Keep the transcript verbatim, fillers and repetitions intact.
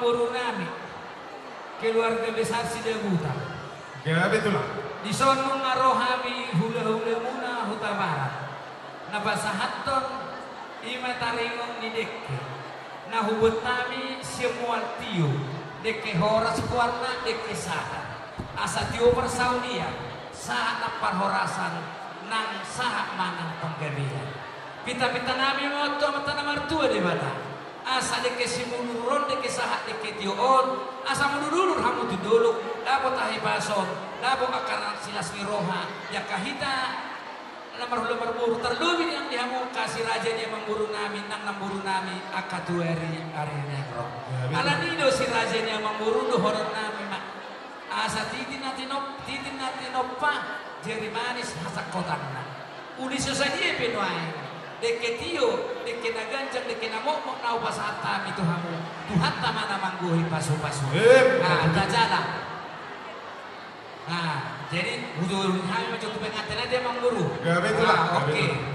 Boru nami, keluarga besar Sidabutar. Gabe, Tulang. Dison nunga ro hami hula-hulamuna Hutabarat, na pasahathon i ma taringot ni dengke na hubuat hami sian mual tio, dengke horas goarna, dengke sada. Asa tio parsaotian, sahat nang parhorasan, nang sahat ma nang panggabean. Pinta-pinta nami ma on tu Amanta na martua Debata, asa dengke simudur on, dengke sahat, dengke tio on, asa mudur-udur hamu tu dolok, dapot hahipason, dapot angka na silas ni roha di angka hita na marhula marboru, tarlobi nang di hamu angka si raja ni amangboru nami, nang namboru nami angka tu ari-ari na naeng ro. Gabe. Alani do si raja ni amangboru dohonon nami ma, asa tintin na tinop-, tintin na tinompa, jari manis hasangkotanna. Uli so sadia pe nuaeng, dengke tio, dengke na ganjang, dengke na mokmok na hupasahat hami tu hamu, Tuhanta ma na manggohi pasu-pasu. Emma tutu. Nah, tajala. Nah, jadi hudohon hami ma jo tu pengantin aja, Amangboru. Gabe, Tulang. Ah, gabe, oke. Tulang.